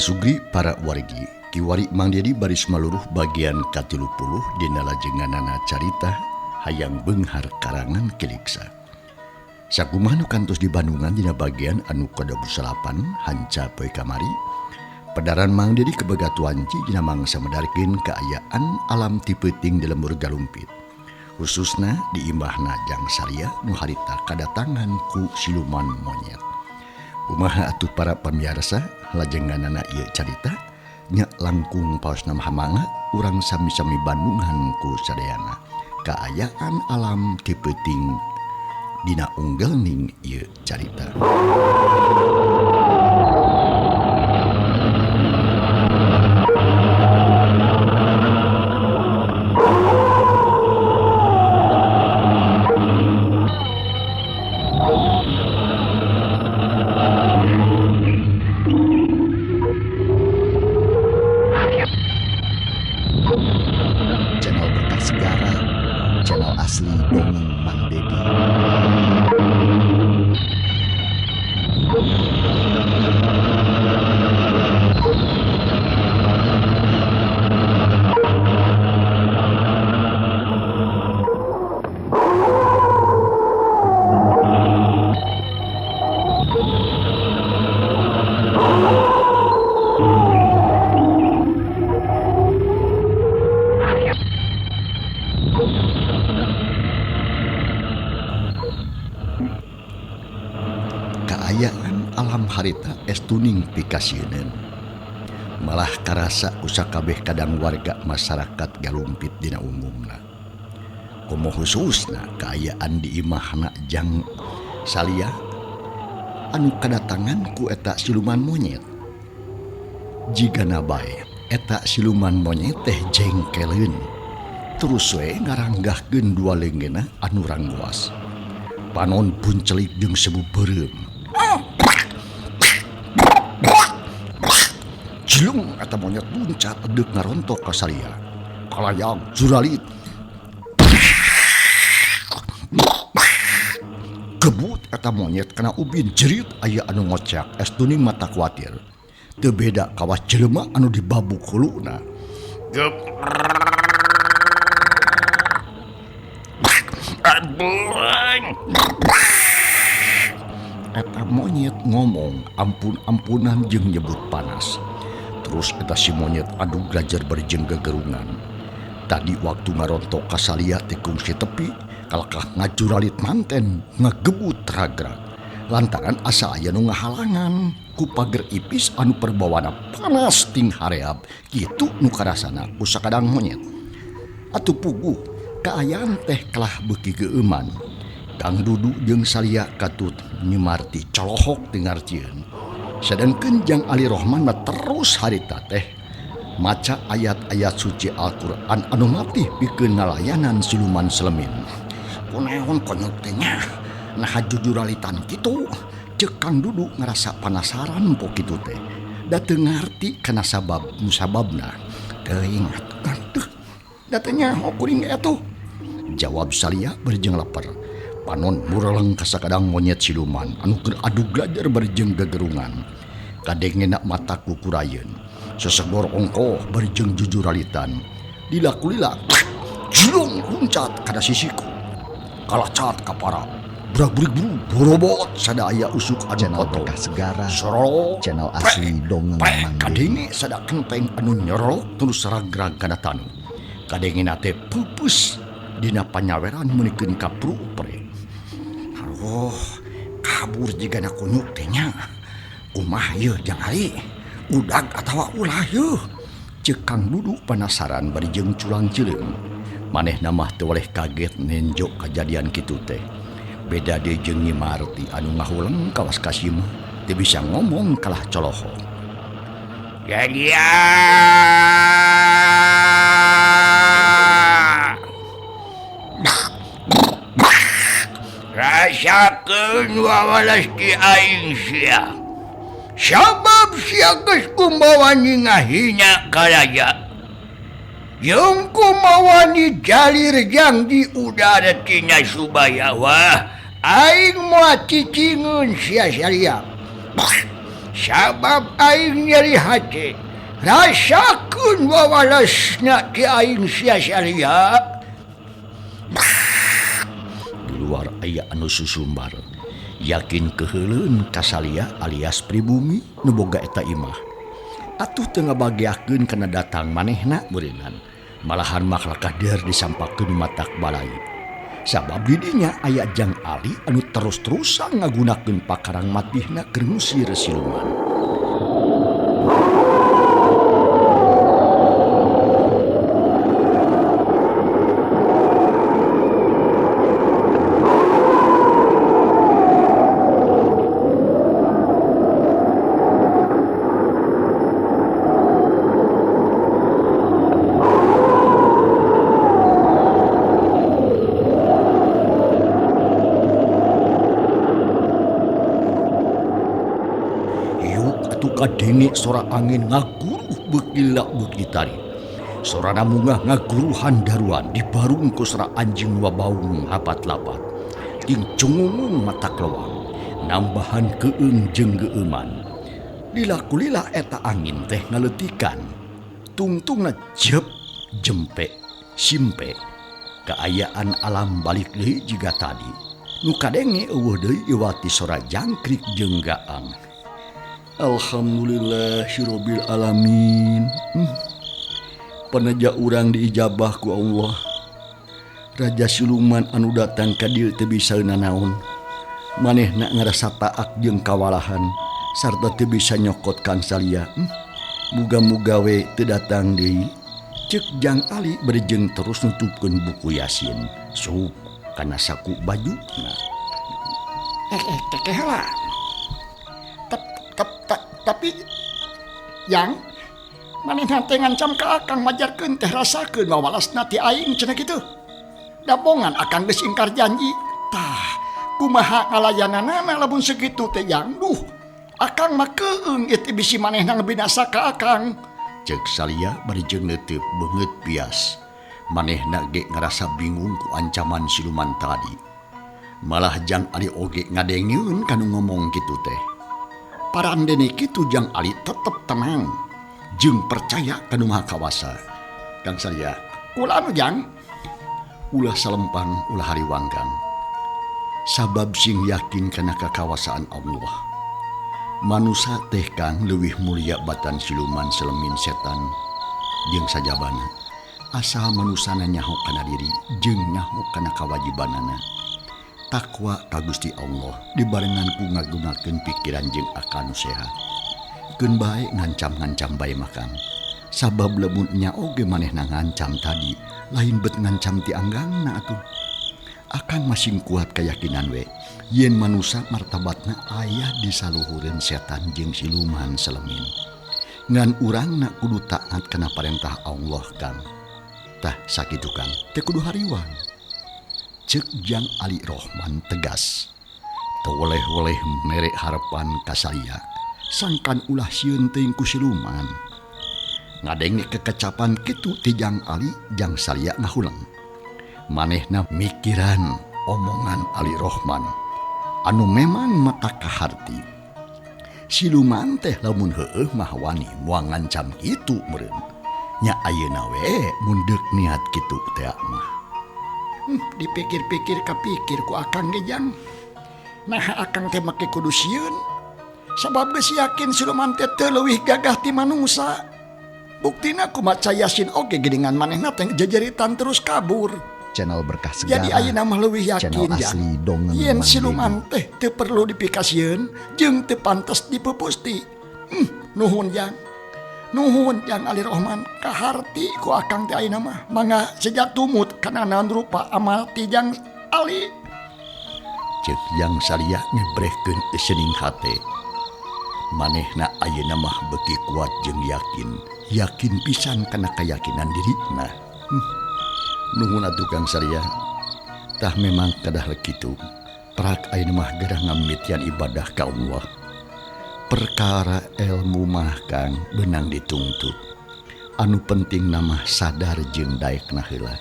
Sugri para wargi kiwari Mang Dedi baris maluruh bagian ka-30 dina lajenganana carita hayang beunghar karangan Kiliksa. Sakumaha nu kantos di Bandungan dina bagian anu ka-28 hanca poe kamari pedaran Mang Dedi kebegatuan dina mangsa medarkeun kaayaan alam ti peuting di lembur Galumpit. Khususna di imahna Jang Saria nu harita kadatangan ku siluman monyet. Kumaha atuh para pamiarsa lajenganana ieu carita nya langkung paosna hamanga urang sami-sami Bandungan ku sadayana kaayaan alam ti peuting dina unggelning ieu carita. Channel Berkah Segara, channel asli dongeng Mang Dedi. Kaayaan alam harita estuning pikasieuneun. Malah karasa ku sakabeh kadang warga masyarakat Galumpit dina umumna. Komo khususna kaayaan di imahna Jang Salia anu kadatangan ku eta siluman monyet. Jigana bae eta siluman monyet teh jengkeleun. Terus we ngaranggahkeun dua leungeunna anu ranggoas. Panon buncelik jeung sebu beureum. Jelung eta monyet luncat deuk ngarontok ka Salia. Kalayang juralit. Gebut eta monyet kana ubin jerit aya anu ngocak estuning mata kuatir. Teu beda kawas jelema anu dibabuk huluna. Eta monyet ngomong ampun-ampunan jeung nyebut panas. Terus eta si monyet adu gajer bari jeung gegerungan. Tadi waktu ngarontok ka Salia teh kungsi tepi, kalakah ngajuralit manten ngagebut ragrag. Lantaran asa aya nu ngahalangan ku pager ipis anu perbawana panas ting hareab kitu nu karasana ku sakadang monyet. Atuh puguh kaayaan teh kalah beuki geueuman. Kang Dudu jeung Salia katut nyimarti colohok teu ngartieun. Sedengkeun Jang Ali Rohman mah terus harita teh maca ayat-ayat suci Al-Qur'an anu matih pikeun ngalayanan siluman selemin. Kunaon konyol teh nya? Naha jujuralitan kitu? Ceuk Kang Dudu ngarasa panasaran po kitu teh. Da teu ngarti kana sabab musababna. Teuing atuh. Da teu nyaho kuring ge atuh. Jawab Salia bari jeung leper. Panon mureleng ka sakadang monyet siluman anu keur adu glajar bari jeung gegerungan. Kadengena mata kukurayeun. Sesegor ongkoh bari jeung jujuralitan. Dilakulila julung luncat kana sisiku. Kalacat ka para. Brag-brig borobot sada aya usuk anu Channel kotor. Berkah Segara, Sorolok, channel asli dongeng prek, Mang Dedi. Kadenge sada kenteng anu nyorolok terus ragrag kana tanu. Kadengena teh pupus dina panyaweran meunikeun ka prupre. Aduh, kabur jigana kunyuk teh nya. Kumaha ieu Jang Ali? Udag atawa ulah yeuh? Ceuk Kang Dudu panasaran bari jeung culang-cileung. Manehna mah teu weleh kaget nenjo kajadian kitu teh. Beda deui jeung Nyi Marti anu ngahuleng kawas ka simah teu bisa ngomong kalah coloho. Jadia. Rasakeun wawalas ti aing sia. Sabab sia geus kumawani ngahina ka raja. Jeung kumawani jalir jang di udara tina Subaya wah aing moal cicingeun sia salia. Sabab aing nyeri hate. Rasakeun wawalesna ti aing sia salia. Di luar aya anu susumbar. Yakin keheuleun ka Salia alias pribumi nu boga eta imah. Atuh teu ngabageakeun kana datang manehna meureunnan. Malahan maklakah der disampakeun matak balai. Sabab di dinya aya Jang Ali anu terus-terusan ngagunakeun pakarang matihna keur ngusir siluman. Kadenge sora angin ngaguruh beuki lak beuki tarik. Sorana mungah ngaguruhan daruan dibarung ku sora anjing wabaung hapat-lapat. Ting cungungung mata kelewang, nambahan keung jeung geueuman. Lila-kulila eta angin teh ngaleutikan. Tungtungna jep jempe simpe. Kaayaan alam balik deui jiga tadi. Nu kadenge eueuh deui iwati sora jangkrik jeung gaang. Alhamdulillahirabbil alamin. Paneja urang diijabah ku Allah. Raja siluman anu datang ka dieu teu bisa nanaon. Manehna ngarasa taak jeung kawalahan sarta teu bisa nyokot Kang Salia. Muga-muga we teu datang deui. Ceuk Jang Ali bari jeung terus nutupkeun buku Yasin. Sup kana saku bajuna. Teh heula. Tapi yang manehna teh ngancam ka akang majarkeun teh rasakeun mawalasna ti aing cenah kitu. Dabongan akang geus ingkar janji. Tah, kumaha ngalayananana lamun sakitu teh yang duh. Akang mah keung ieu teh bisi manehna ngebinasa ka akang. Ceuk Salia bari jeung neuteup beungeut pias. Manehna ge ngarasa bingung ku ancaman siluman tadi. Malah Jang Ali oge ngadengeun kanu ngomong kitu teh. Parandene kitu Jang Ali tetep tenang jeung percaya ka Nu Maha Kawasa. Kang Salia, kula anu Jang, ulah salempang ulah hariwang Kang. Sabab sing yakin kana kakawasaan Allah. Manusa teh Kang leuwih mulia batan siluman selemin setan jeung sajabana. Asal manusana nyaho kana diri jeung nyaho kana kawajibanana. Takwa ka Gusti Allah dibarengan ku ngagunakeun pikiran jeung akal nu sehat. Keun bae ngancam-ngancam bae mah Kang. Sabab lamun nya oge manehna ngancam tadi, lain bet ngancam ti anggangna atuh. Akang masing kuat keyakinan we yen manusa martabatna aya di saluhureun setan jeung siluman selemin. Ngan urangna kudu taat kana parentah Allah Kang. Tah sakitu Kang, teu kudu hariwang. Ceuk Jang Ali Rohman tegas. Teu woleh-woleh mere harepan ka Salia, sangkan ulah sieun teuing ku siluman. Ngadenge kekecapan kitu ti Jang Ali, Jang Salia ngahuleng. Manehna mikiran omongan Ali Rohman anu memang mata kaharti. Siluman teh lamun heueuh mah wani moal ngancam kitu meureun. Nya ayeuna we mun deuk niat kitu teh mah. Dipikir-pikir kapikir ku akang ge Jang. Nah akang teh make kudu sieun. Sabab geus yakin siluman teh teu leuwih gagah ti manusa. Buktina kumaca Yasin oge geuningan manehna teh jejeritan terus kabur. Channel Berkah Segara. Jadi ayeuna mah leuwih yakin channel asli dongeng yen Mang siluman Dedi. Teh teu perlu dipikasieun jeung teu pantes dipupusti. Nuhun Jang. Nuhun Jang Ali Rohman kaharti ku akang teh ayeuna mah mangga sejak tumut kana naon rupa amal ti Jang Ali. Ceuk Jang Salia ngebrehkeun eusening hate. Manehna ayeuna mah beuki kuat jeung yakin, yakin pisan kana keyakinan dirina. Nuhun atuh Kang Salia. Tah memang kedah kitu. Prak ayeuna mah gerah ngamitian ibadah ka Allah. Perkara ilmu mah Kang beunang dituntut. Anu penting mah sadar jeung daekna heula.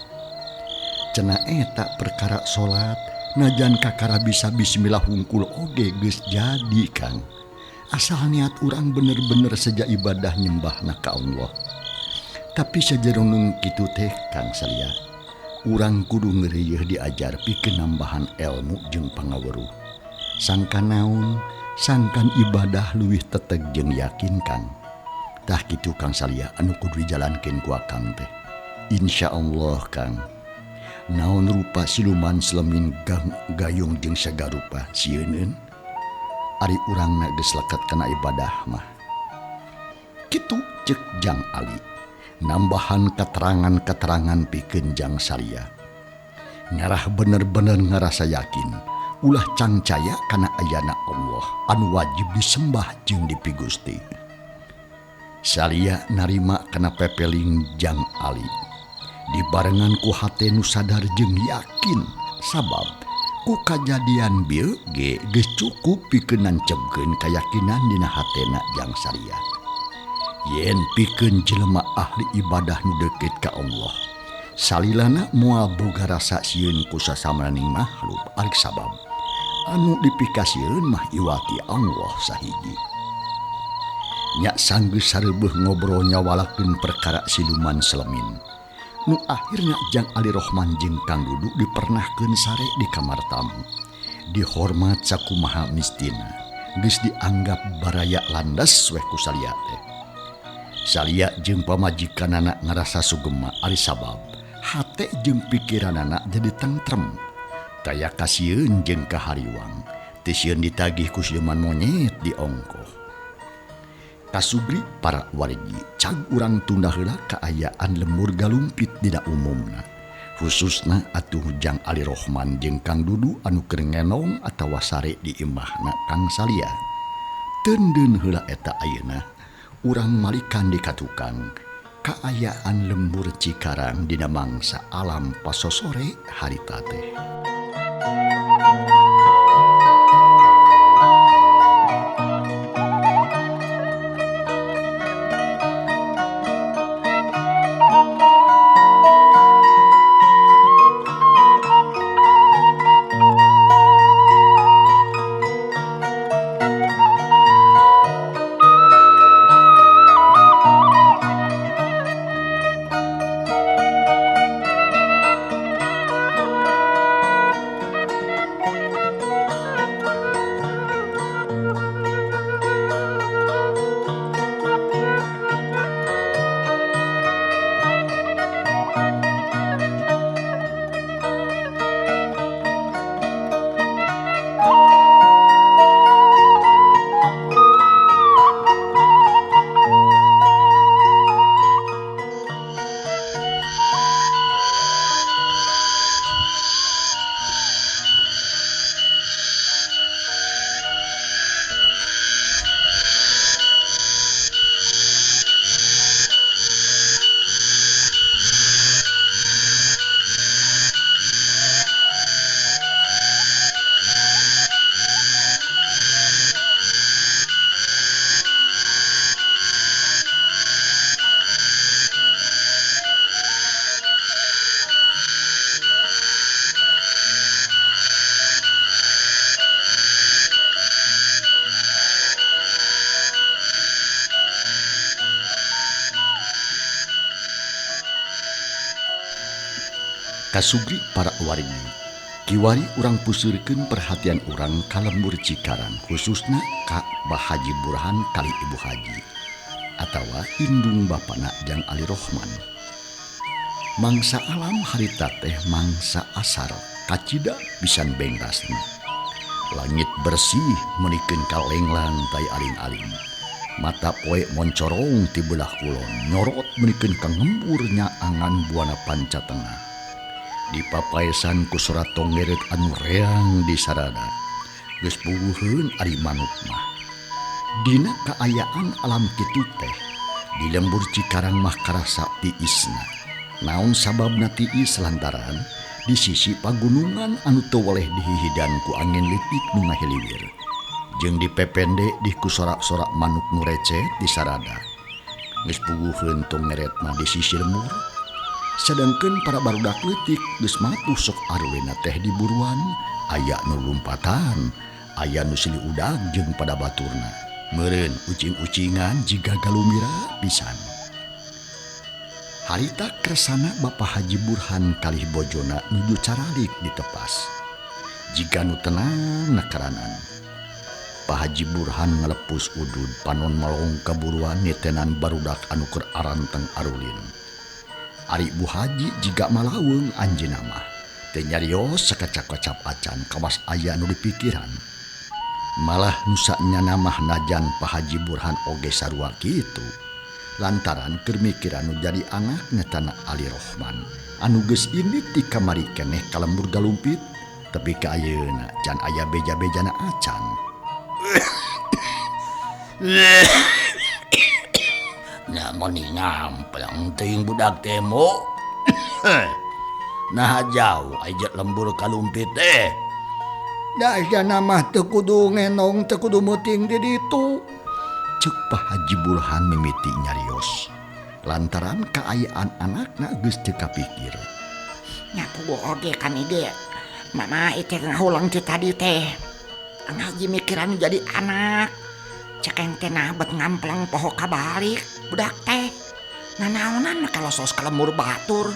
Cenah eta perkara salat najan kakara bisa bismillah hungkul oge geus jadi Kang. Asal niat urang bener-bener seja ibadah nyembahna ka Allah. Tapi sajeroning kitu teh Kang Salia, urang kudu ngeureuh diajar pikeun nambahan elmu jeung pangaweruh. Sangkan naon, sangkan ibadah leuwih teteg jeung yakin Kang. Tah kitu Kang Salia anu kudu dijalankeun ku akang teh. Insyaallah Kang. Naon rupa siluman selemin gang gayung jeung sagarupa sieuneun. Ari urangna geus leket kana ibadah mah. Kitu ceuk Jang Ali. Nambahan keterangan-keterangan pikeun Jang Salia. Ngarah bener-bener ngarasa yakin ulah cangcaya kana ayana Allah anu wajib disembah jeung dipigusti. Salia narima kana pepeling Jang Ali. Dibarengan ku hate nu sadar jeung yakin sabab ku kajadian bieu ge geus cukup pikeun nancebkeun kayakinan dina hatena Jang Salia. Yen pikeun jelema ahli ibadah nu deukeut ka Allah, salilana moal boga rasa sieun ku sasamaning makhluk arek sabab anu dipikasieun mah iwati Allah sahiji. Nya sanggeus sareubeung ngobrol nyawalakeun perkara siluman selemin. Nu akhirna Jang Ali Rohman jeung Kang Dudu dipernahkeun sare di kamar tamu. Dihormat sakumaha mistina, geus dianggap baraya landas weh ku Salia teh. Salia jeung pamajikanana ngarasa sugema ari sabab hate jeung pikiranana jadi tentrem. Taya kasieun jeung kahariwang, teu sieun ditagih ku siluman monyet di ongkoh. Kasubri para wargi cag urang tunda heula kaayaan lembur galumpit dina umumna. Khususna atuh Jang Ali Rohman jeung Kang Dudu anu keur ngenong atawa sare di imahna Kang Salia. Teundeun heula eta ayeuna urang malikan di katukang kaayaan lembur Cikarang dina mangsa alam pasosore harita teh. Kasubri para wargi, kiwari urang pusurkeun perhatian urang ka lembur Cikarang khususna ka Bah Haji Burhan kali Ibu Haji atawa indung bapana Jang Ali Rohman. Mangsa alam harita teh mangsa asar kacida pisan bengrasna. Langit bersih menikeun kalenglang tai aling-aling. Mata poe moncorong ti belah kulon nyorot menikeun ka ngembur nyaangan buana panca tengah. Dipapaesan ku surat tonggeret anu reang di sarada. Geus puguheun ari manuk mah. Dina kaayaan alam kitu teh di lembur Cikarang mah karasa tiisna. Naon sababna tiis lantaran di sisi pagunungan anu teu weleh dihihidan ku angin leutik nu ngahiliwir. Jeung dipepende di ku sorak-sorak manuk nu recet di sarada. Geus puguheun tonggeret mah di sisi lembur. Sedangkan para barudak leutik geus matuh sok arwena teh di buruan, aya nu lumpatan, aya nu silih udag jeung pada baturna. Meureun ucing-ucingan jiga galumira pisan. Harita kersana Bapak Haji Burhan kalih bojona nuju caralik ditepas. Jiga nu tenang nakaranan. Pak Haji Burhan ngalepus udud panon malong kaburuan nitenan barudak anu keur aranteng arulin. Ari Bu Haji jiga malaweung anjeunna mah. Teu nyarios sakacap-kacap acan kawas aya nu dipikiran. Malah nusa nyana mah najan Pak Haji Burhan oge sarua kitu. Lantaran keur mikiran nu jadi anak nyatana Ali Rohman anu geus indit ti kamari keneh ka lembur galumpit tepi ka ayeuna can aya beja-bejana acan. Nah meni ngamplang teuing budak teh mo. Nah jauh aja lembur kalumpit teh. Da jana mah teu kudu ngenong teu kudu meuting di ditu. Ceuk Pak Haji Burhan mimiti nyarios. Lantaran kaayaan anakna geus teu kapikir. Nya puguh oge kan ide. Mama itu ngahulang ti tadi teh. Ngaji mikiran jadi anak. Cekeng teh nah bet ngamplang poho kabalik budak teh. Nanaonan mah kalosos ka lembur batur.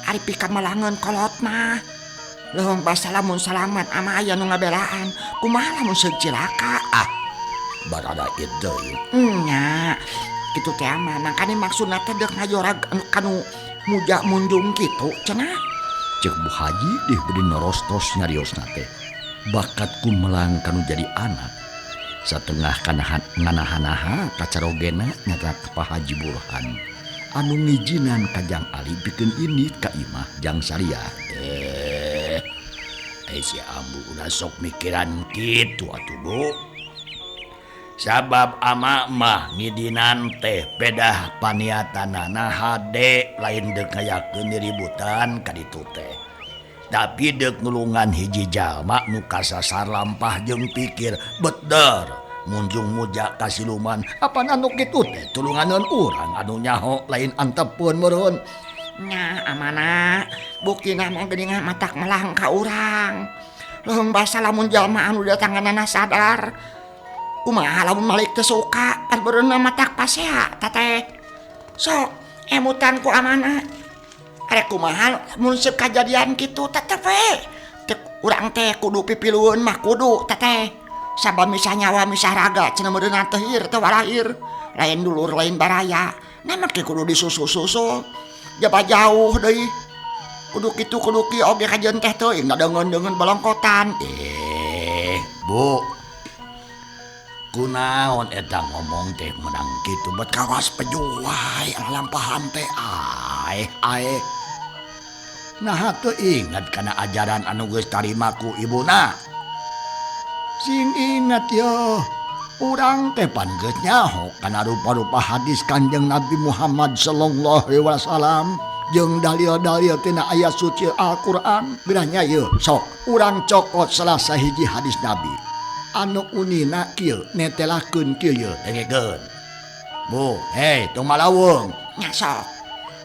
Ari pika malangeun kolot mah. Leuheung basa lamun salamat ama aya nu ngabelaan. Kumaha lamun seug cilaka? Ah, barada itu. Nya, kitu teh mah mangkane maksudna teh deuk ngajorag anu kanu muja munjung kitu cenah. Ceuk Bu Haji dih beudi norostos nyariosna teh. Bakat ku melang kanu jadi anak. Satengah kanahan nganahan-naha kacarogena nyata ka Pak Haji Burhan. Anu ngijinan ka Jang Ali pikeun indit ka imah Jang Sariah. Si ambu ulah sok mikiran kitu atuh Bu. Sabab ama mah ngidinan teh pedah paniatanana hade lain deuk ngayakeun diributan ka ditu teh. Tapi deuk nulungan hiji jalma nu kasasar lampah jeung pikir beder munjung muja ka siluman apan anu kitu teh tulunganeun urang anu nyaho lain antepeun meureun. Nya amana buktina mah geuningan matak melang ka urang. Leuheung basa lamun jalma anu datanganana sadar. Kumaha lamun malik teu suka pan beureunna matak pasea teteh. Sok emutan ku amana. Arek kumaha mun seup kajadian kitu tetep we. Teu urang teh kudu pipilueun mah kudu teteh. Sabab misah nyawa misah raga cenah meureunna teu hir teu walahir. Lain dulur lain baraya. Nah make kudu disusul-susul. Jaba jauh deui. Kudu kitu kudu kieu oge kajeun teh teuing ngadeungeun-deungeun balongkotan. Bu. Kunaon eta ngomong teh menang kitu bet kawas peju wae lampahan teh ae ae. Nah teu ingat kana ajaran anu geus tarima ku ibuna. Sing ingat yo. Urang teh pan geus nyaho kana rupa-rupa hadis Kanjeng Nabi Muhammad sallallahu alaihi wasallam jeung dalil-dalil tina ayat suci Al-Qur'an. Geurahnya yeuh sok urang cokot salah sahiji hadis Nabi anu unina kieu netelakeun kieu yeuh dengekeun. Bu, hei tong malaweung. Nya sok.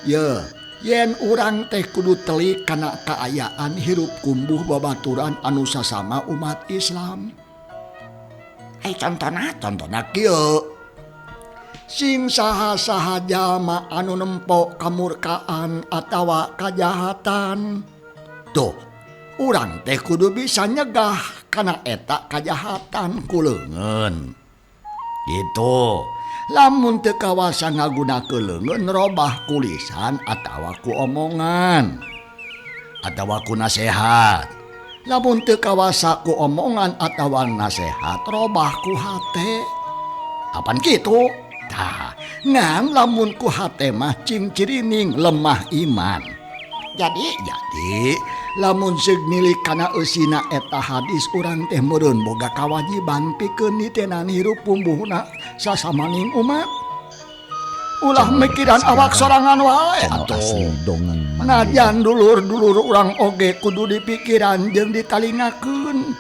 Yeuh, yen urang teh kudu telik kana kaayaan hirup kumbuh babaturan anu sasama umat Islam. Ai contona contona kieu. Sing saha-saha jalma anu nempo kamurkaan atawa kajahatan. Tuh, urang teh kudu bisa nyegah kana eta kajahatan ku leungeun. Gitu. Lamun teu kawasa ngagunakeun leungeun robah ku lisan atawa ku omongan atawa ku nasehat. Lamun teu kawasa ku omongan atawa nasehat robah ku hate. Apan kitu? Tah, ngan lamun ku hate mah cing cirining lemah iman. Jadi lamun seug milik kana eusina eta hadis urang teh meureun boga kawajiban pikeun nitenan hirup pumbuhna sasamaning umat. Ulah mikiran awak sorangan wae atuh. Najan dulur-dulur urang oge kudu dipikiran jeung ditalingakeun.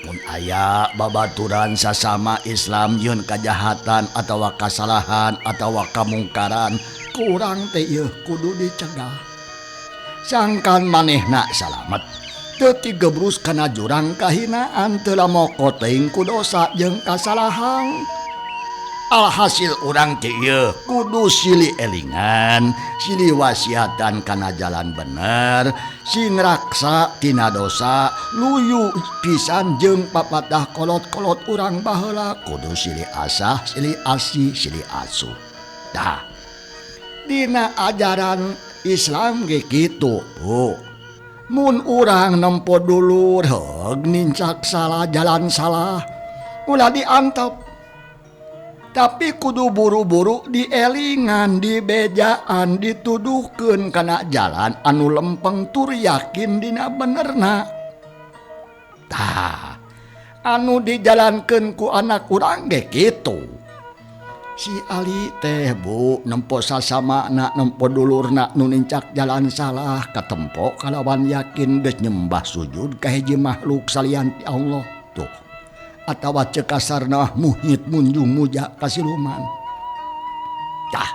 Mun aya babaturan sasama Islam yeun kajahatan atawa kasalahan atawa kamungkaran, ku urang teh ieu kudu dicegah. Sangkan manehna salamet teu tigebrus kana jurang kahinaan, teu lamoko teuing ku dosa jeung kasalahan. Alhasil urang teh ieu kudu silih elingan, silih wasiatan kana jalan bener, sing raksa tina dosa, luyu pisan jeung papatah kolot-kolot urang baheula, kudu silih asah, silih asih, silih asuh. Tah, dina ajaran Islam ge kitu, Bu. Mun urang nempo dulur heug nincak salah jalan salah, ulah diantep. Tapi kudu buru-buru dielingan, dibejaan, dituduhkeun kana jalan anu lempeng tur yakin dina benerna. Tah, anu dijalankeun ku anak urang ge kitu. Si Ali teh Bu nempo sasamana, nempo dulurna nu nincak jalan salah, katempo kalawan yakin geus nyembah sujud ka hiji makhluk salian ti Allah. Tuh. Atawa cek kasarna muhit munjung muja ka siluman. Tah,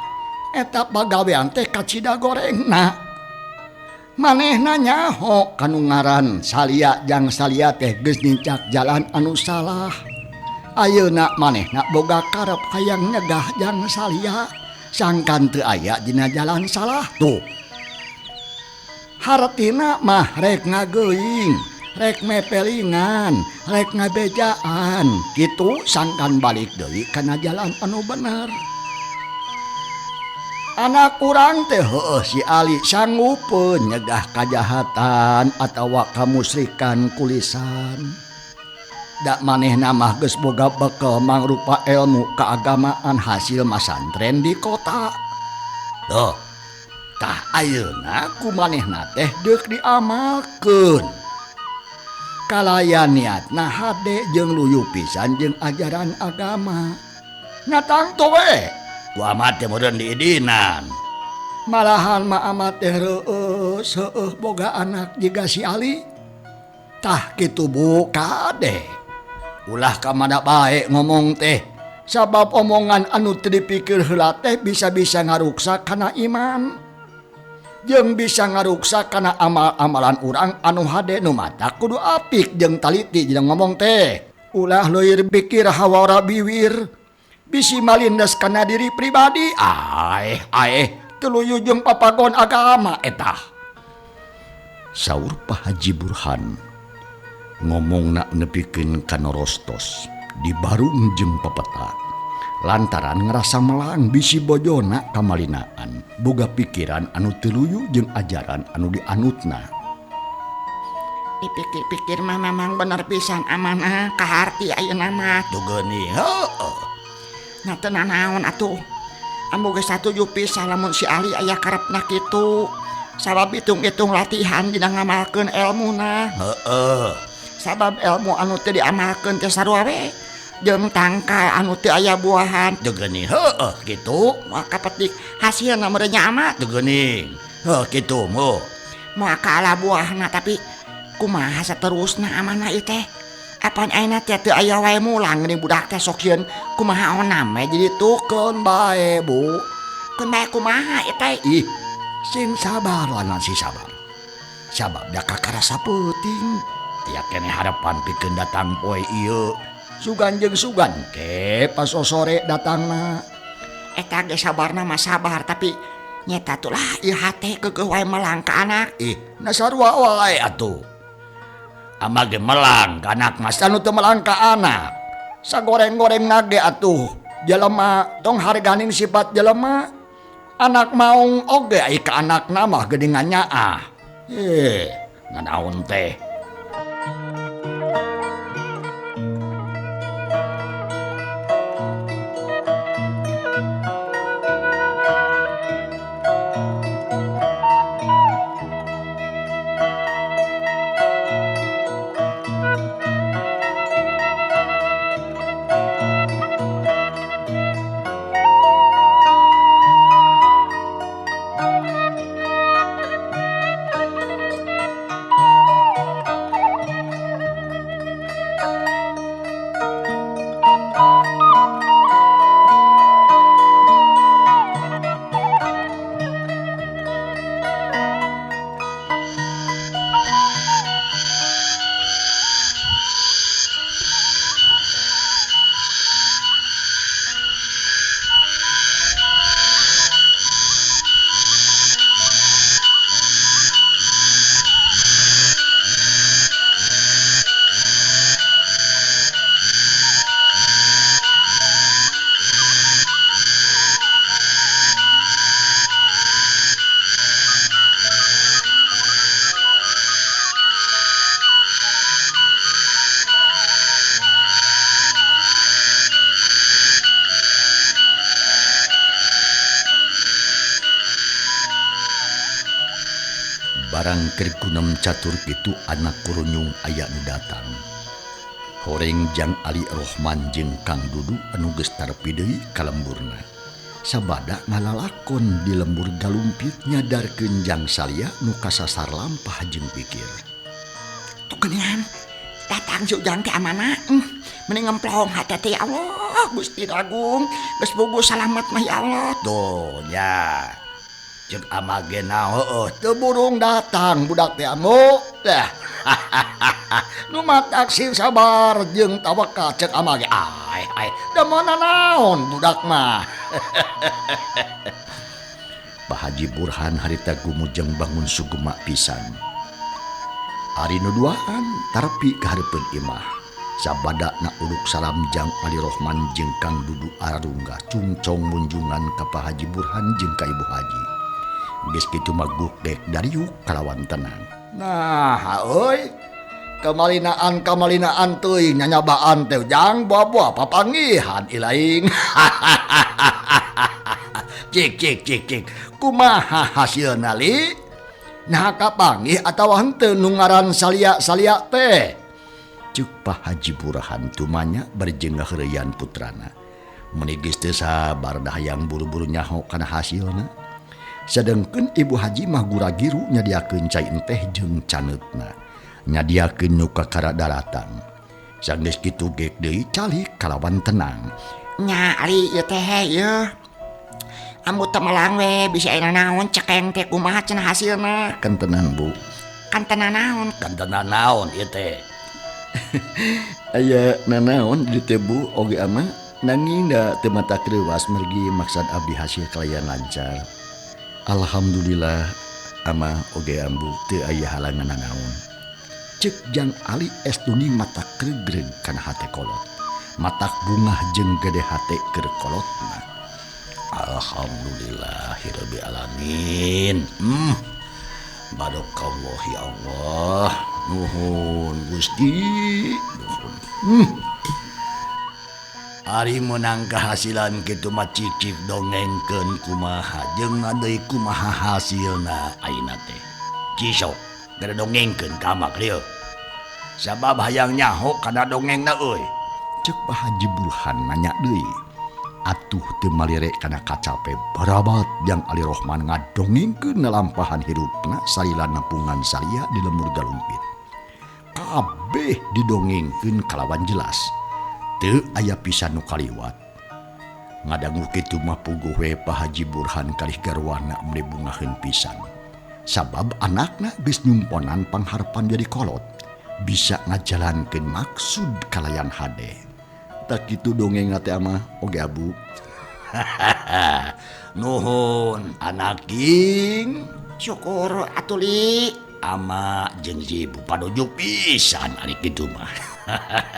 eta pagawean teh kacida gorengna. Manehna nyaho kanu ngaran salia jang salia teh geus nincak jalan anu salah. Ayeuna manehna boga karep hayang nyegah jang salia sangkan teu aya dina jalan salah. Tuh. Hartina mah rek ngageuing, rek mepelingan, rek ngabejaan, kitu sangkan balik deui kana jalan anu bener. Anak urang teh heueuh si Ali sanggupeun nyegah kajahatan atawa kamusrikan kulisan. Da manehna mah geus boga bekel mangrupa ilmu keagamaan hasil masantren di kota. Tuh, tah ayeuna ku manehna teh deuk diamalkeun. Kalayan niatna hade jeung luyu pisan jeung ajaran agama. Nya tangtu we, ku amat teh meureun diidinan. Malahan mah amat teh reueus heueuh boga anak jiga si Ali. Tah kitu Bu kade. Ulah ka mana bae ngomong teh, sabab omongan anu teu dipikir heula teh bisa-bisa ngaruksak kana iman. Jeung bisa ngaruksak kana amal-amalan urang anu hade nu mata kudu apik jeung taliti jeung ngomong teh. Ulah leuir pikir hawara biwir, bisi malindes kana diri pribadi. Aeh aeh teu luyu jeung papagon agama eta. Saur Pak Haji Burhan ngomongna nepikeun ka norostos di barung jeung pepeta. Lantaran ngerasa melang bisi bojona kamalinaan, boga pikiran anu teu luyu jeung ajaran anu dianutna. Dipikir-pikir mah memang bener pisan amanah kaharti ayeuna mah. Tuh geuning heueuh. Nya teu nanaon atuh. Ambu geus satuju pisan lamun si Ali aya karepna kitu. Sabab hitung-hitung latihan dina ngamalkeun elmuna. Heueuh. Sabab elmu anu teu diamalkeun teh sarua we jeung tangkal anu teu aya buahan. Teu geuning heueuh kitu. Moal kapetik hasilna meureun nya amat. Teu geuning heuh kitu mo. Moal kaala buahna tapi kumaha saterusna amanah ieu teh. Apan ayeuna teh teu aya wae mulang geuning budak teh sok sieun kumaha onam we jadi tukeun bae Bu. Keun bae kumaha ieu teh? Ih, sing sabar lanang si sabar. Sabab da kakarasa peuting. Tia keneh harapan pikeun datang poe ieu. Sugan jeung sugan ke pas sore datangna. Eta ge sabarna mah sabar tapi nyeta tuh lah ieu hate keukeuh wae melang ka anak. Ih, na sarua wae atuh. Ama ge melang ka anak mas anu teu melang ka anak. Sagoreng-goreng nage atuh. Jelema tong harganing sifat jelema. Anak maung oge ai ka anakna mah geuningan nyaah. Nanaon teh. Barang keur gunem catur kitu anak kurunyung aya nu datang. Horeng Jang Ali Rohman jeung Kang Dudu anu geus tarpi deui ka lemburna. Sabada ngalalakon di lembur galumpit nyadarkeun Jang Salia nu kasasar lampah jeung pikir. Tuh geuningan datang si Ujang teh amana. Mending ngemplong hate teh ya Allah, Gusti Agung, geus bogo salamet mah ya Allah. Tuh nya. Jeung ama ge heueuh teu burung datang budak teh amu. Dah. Nu matak sing sabar jeung tawakal ceuk ama ge. Ai ai da mana naon budak mah. Pak Haji Burhan harita gumujeng bangun sugema pisan. Ari nu duaan tarpi ka hareupeun imah. Sabada na uluk salam Jang Ali Rohman jeung Kang Dudu ararunggah cungcong munjungan ka Pak Haji Burhan jeung ka Ibu Haji. Geus kitu mah gukdek dariuk kalawan tenang. Nah, euy. Kamalinaan teuing nyanyabaan teh Jang buah-buah papanggihan ilaing. Cik cik cik cik. Kumaha hasilna li? Nah kapanggih atawa henteu nu ngaran salia-salia teh? Ceuk Pak Haji Burhan tumanya bari jeung ngaheureyan putrana. Meuni geus teu sabar dah hayang buru-buru nyaho kana hasilna. Sedengkeun Ibu Haji mah gura-giru nyadiakeun cai enteh jeung caneutna. Nyadiakeun nu kakara daratang. Sanggeus kitu gek deui calik kalawan tenang. Nya ari ieu teh ieu. Ambu teu melang we bisa aya naon cekeng teh kumaha cenah hasilna. Kantenan Bu. Kantenan naon? Kantenan naon ieu teh? Aya nanaon di teh Bu oge ama nanging da teu mata kreuwas mergi maksad abdi hasil kalayan lancar. Alhamdulillah ama oge ambu teu aya halangan nanaon. Ceuk Jang Ali estuni mata kregreg kana hate kolot. Matak bungah jeung gede hate keur kolotna. Alhamdulillahirabbil alamin. Barakallah ya Allah. Nuhun Gusti. Nuhun. Ari meunang kahasilan kitu mah cicik dongengkeun kumaha jeung ngadeui kumaha hasilna ayeuna teh. Cisok gara dongengkeun ka amak lieu. Sabab hayang nyaho kana dongengna euy. Ceuk Pak Haji Burhan nanya deui. Atuh teu malire kana kacape barabat Jang Ali Rohman ngadongengkeun nalampahan hirupna salila nempungan salia di lembur galumpit. Kabeh didongengkeun kalawan jelas. Teu aya pisan nu kaliwat. Ngadangu kitu mah puguh we Pak Haji Burhan kalih garwana meuni bungaheun pisan. Sabab anakna geus nyumponan pangharpan jadi kolot, bisa ngajalankeun maksud kalayan hade. Tak kitu dongeng teh amah oge abu. Nuhun anaking. Syukur atuh li. Ama jeung si Ibu padojuk pisan ari kitu mah.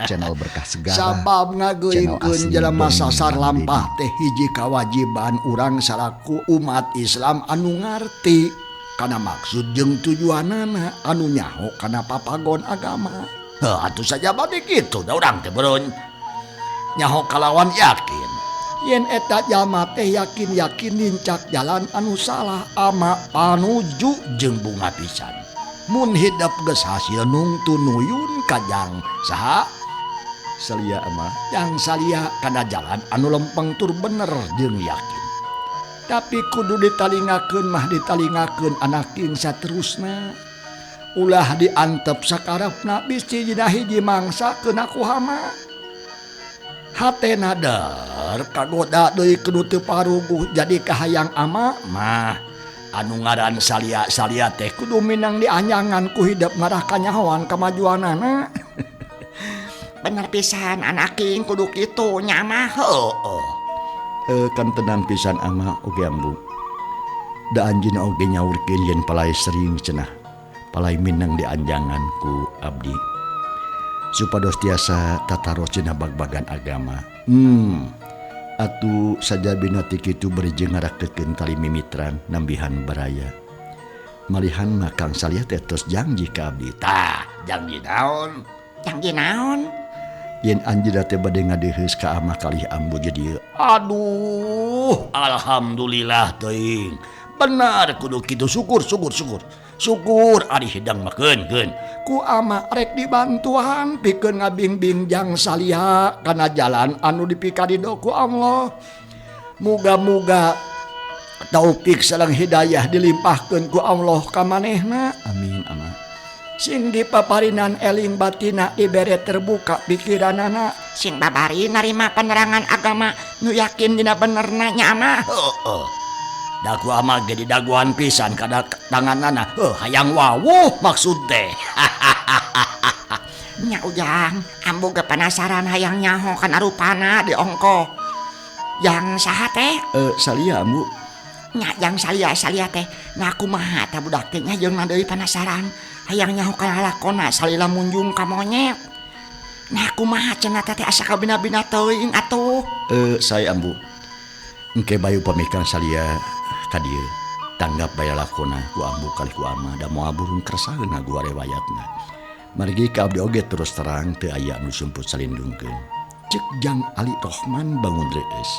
Channel Berkah Segara. Sabab ngageuingkeun jelema sasar lampah teh hiji kawajiban urang salaku umat Islam anu ngarti kana maksud jeung tujuanana anu nyaho kana papagon agama. Heuh atuh sajabade kitu da urang teh beureun nyaho kalawan yakin. Yen eta jalma teh yakin-yakin nincak jalan anu salah ama panuju jeung bunga pisan. Mun hidep geus hasil nungtun nuyun kajang saha salia ama yang salia kana jalan anu lempeng tur bener jeung yakin. Tapi kudu ditalingakeun mah ditalingakeun anaking saterusna. Ulah diantep sakarepna bisi dina hiji mangsa keuna ku hama. Hatena der kagoda deui kudu teu paruguh jadi kahayang ama mah anu ngaran salia-salia teh kudu minang dianyangan ku hidep ngarah kanyahoan kamajuanana. Bener pisan anaking kudu kitu nya mah heueuh. Kan tenang pisan ama oge ambu. Da anjeunna oge nyaurkeun yen palai sering cenah. Palai minang dianjangan ku abdi. Supados tiasa tataros cenah bag-bagan agama. Atuh sajabina ti kitu bari jeung ngarakeutkeun tali mimitran nambihan baraya. Malihan mah Kang Salia teh tos janji ka abdi. Tah, janji naon? Janji naon? Yen anjeunna teh bade ngadeheus ka amah kalih ambu jadi aduh, alhamdulillah teuing. Benar kudu kitu, syukur syukur syukur. Syukur ari hidang mah keun. Ku ama rek dibantuan pikeun ngabingbing jang Salia kana jalan anu dipikarido ku Allah. Muga-muga taufik sareng hidayah dilimpahkeun ku Allah ka manehna. Amin ama. Sing dipaparinan eling batina dibere terbuka pikiranana. Sing babari narima penerangan agama nu yakin dina benerna nya ama. Heeh. Da ku ama ge didaguan pisan kana tanganana. Heuh hayang wawuh maksud teh. Nya Ujang, ambu ge penasaran hayang nyaho kana rupana di ongko. Jang saha teh? Salia ambu. Nya jang Salia teh. Nah kumaha tah budak teh nya jeung deui penasaran. Hayang nyaho kana lakona salila munjung ka monyet. Nah kumaha cenah teh asa kabina-bina teuing atuh. Saya ambu. Engke bayu pamikan Salia ka dieu. Tanggap bae lakona ku ambu kalih ku ama da moal burung kersaeun gua rewayatna. Margi ka abdi oge terus terang teu aya anu sumput salindungkeun. Cek Jang Ali Rohman bangun reueus.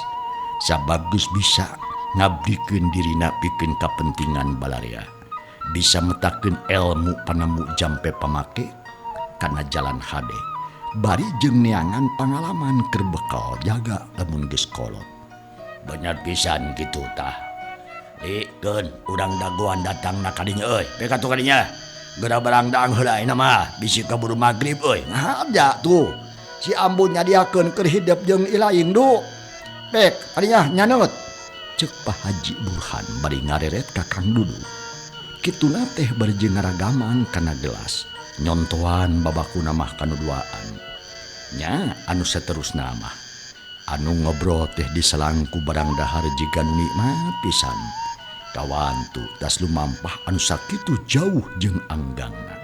Sabab geus bisa ngabdikeun dirina pikeun kapentingan balarea. Bisa metakeun ilmu panemu jampe pamake kana jalan hade. Bari jeung neangan pangalaman keur bekal jaga lamun geus kolot. Bener pisan kitu tah. Likeun urang dagoan datang na kadinya euy. Pek atuh kadinya. Geura barang daang heula ayeuna mah bisi kaburu magrib euy. Ngahaja tuh. Si Ambu nyadiakeun keur hidep jeung ilaing du. Pek kadinya nyaneut. Cek Pak Haji Burhan bari ngareret ka Kang Dudu. Kituna teh bari jeung ngaragaman kana gelas. Nyontoan babakuna mah kanu duaan. Nya anu saterusna mah. Anu ngobrol teh diselangku barang dahar jiga nu nikmat pisan. Kawantu tas lumampah anu sakitu jauh jeung anggangna.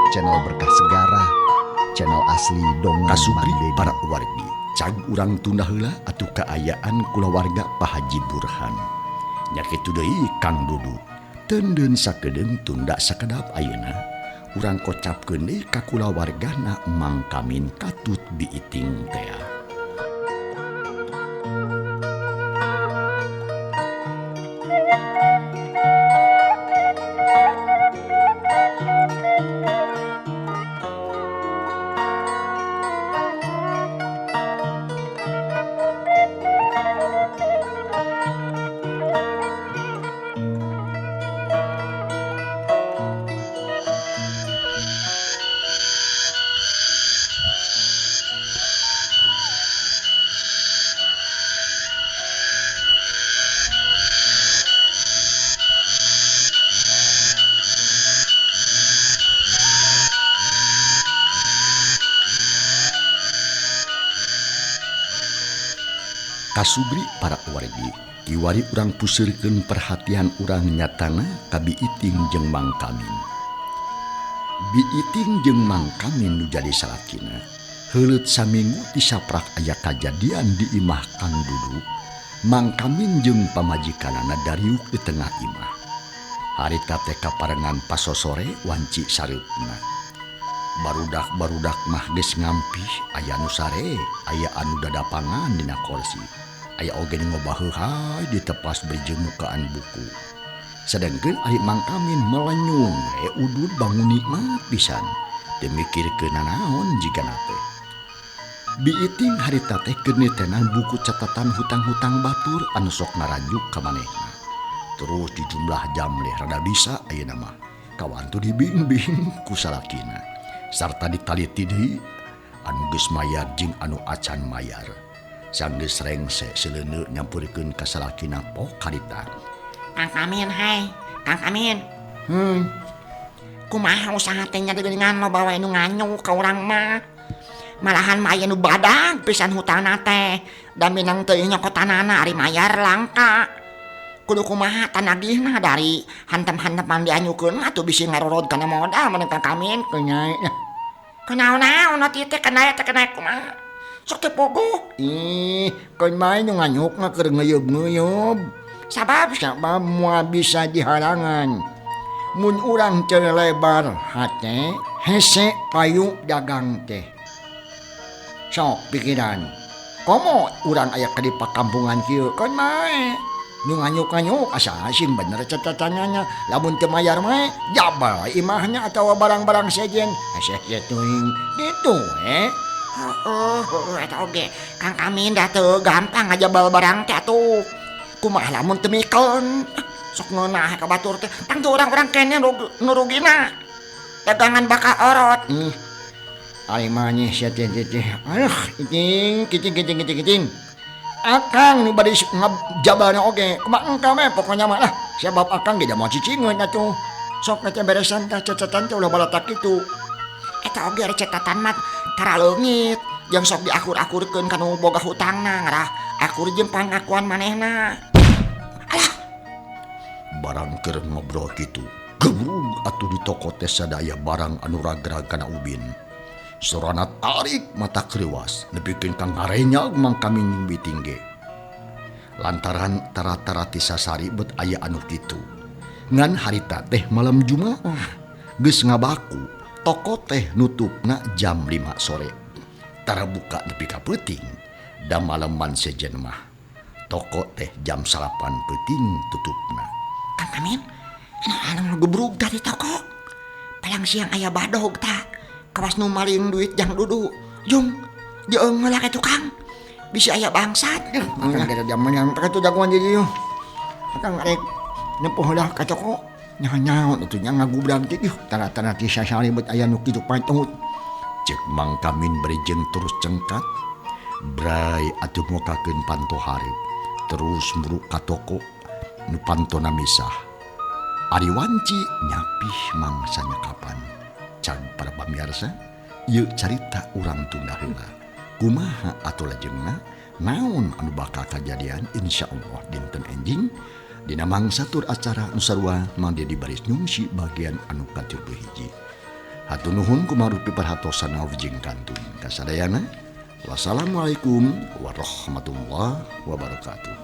Channel Berkah Segara, channel asli dongeng Kasubri para wargi. Cag urang tunda heula atuh kaayaan kulawarga Pak Haji Burhan. Nya kitu deui Kang Dudu. Teundeun sakedeung tunda sakedap ayeuna. Urang kocapkeun deui ka kulawargana Mang Kamin katut biiting tea. Kasubri para wargi, kiwari urang puseurkeun perhatian urang nyatana ka Biiting jeung Mang Kamin. Biiting jeung Mang Kamin nu jadi salakina, heuleut saminggu ti saprak aya kajadian di imah Kang Dudu. Mang Kamin jeung pamajikanana dariuk di tengah imah. Harita teh kaparengan pasosore wanci sareupna. Barudak-barudak mah geus ngampih, aya nu sare, aya anu dadapangan dina korsi. Aya oge nu ngobaheuhay di tepas berjemukaan buku. Sedangkeun ari Mang Kamin melenyung we udud bangun nikmat pisan. Teu mikirkeun nanaon jigana teh. Biiting harita teh keur nitenan buku catatan hutang-hutang batur anu sok ngarajuk ka manehna. Terus di jumlah jam leh rada bisa ayeuna mah. Kawantu dibimbing ku salakina. Sarta ditaliti deui anu geus mayar jeung anu acan mayar. Sanggeus rengse seleuneu nyampurkeun ka salakina pok karita. Kang Kamin hai, Kang Kamin. Kumaha usaha teh nya geuningan loba wae nu nganyuk ka urang mah. Malahan mah aya nu badag pisan hutangna teh. Da minang teu nyokotanana ari mayar langka. Kudu kumaha tanagihna dari hantem-hanteman dianyukeun mah atuh bisi ngarorod kana modal mun Kang Kamin kunyai. Kunaon-naon atuh teh kana eta kana kumaha. Sok teu pogo. Ih, keun bae nu nganyuk mah keur ngeuyeub-ngeuyeub. Sabab sabab moal bisa dihalangan. Mun urang teu lebar hate, hese payu dagang teh. Sok pikiran. Komo urang aya ka di pakampungan kieu keun bae. Nu nganyuk-nganyuk asa sing bener catatannya. Lamun teu mayar mah jabal imahna atawa barang-barang sejen. Hese teuing kitu we. Heeh, eta oge. Kang Kamin da teu gampang ngajabal barang teh atuh. Kumaha lamun teu mikeun. Sok ngeunah ka batur teh. Tangtu urang-urang kene nu rugina. Dagangan bakal orot. Ih. Ari mah sia teh teh. Aduh, kiting kiting kiting kiting kiting. Akang nu bade ngajabalna oge. Kumaha engka we pokona mah lah. Sabab akang ge da moal cicingeun atuh. Sok teh beresan tah catatan teh ulah balatak kitu. Eta oge catatan mah tara leungit. Jeung sok diakur-akurkeun ka nu boga hutangna ngarah akur jeung pangakuan manehna. Alah. Barang keur ngobrol kitu, gebrug atuh di toko teh sadaya barang anu ragrag kana ubin. Sorana tarik mata kreuwas nepikeun ka ngarenyag Mang Kamin nyumbiting ge. Lantaran tara-tara ti sasari bet aya anu kitu. Ngan harita teh malam Jumaah geus ngabaku toko teh nutupna jam 5 sore. Tara buka nepi ka peuting da maleman sejen mah. Toko teh jam 9 peuting tutupna. Kang Kamin, anu gebrug dari toko. Palang siang aya badog ta. Kawas nu maling duit jang dudu. Jung, jeung heula ka tukang. Bisi aya bangsat. Akang gara jaman yang ka jagoan di dieu. Akang arek nempuh heula ka toko. Nyaho-nyaho atuh nya ngagubrag teh ieu tara-tara ti sasari bet aya nu kitu patut. Cek Mang Kamin bari jeung terus cengkat. Bray atuh mokakeun panto hareup. Terus muruk ka toko nu pantona misah. Ari wanci nyapih mangsa nyakapan. Cag para pamirsa, ieu carita urang tunda heula. Kumaha atuh lajengna? Naon anu bakal kajadian insyaallah dinten enjing dina mangsa tur acara nu sarua Mang Dedi baris nyungsi bagian anu ka-31. Hatur nuhun kumarupi perhatosana wijing kantun kasadayana. Wassalamualaikum warahmatullahi wabarakatuh.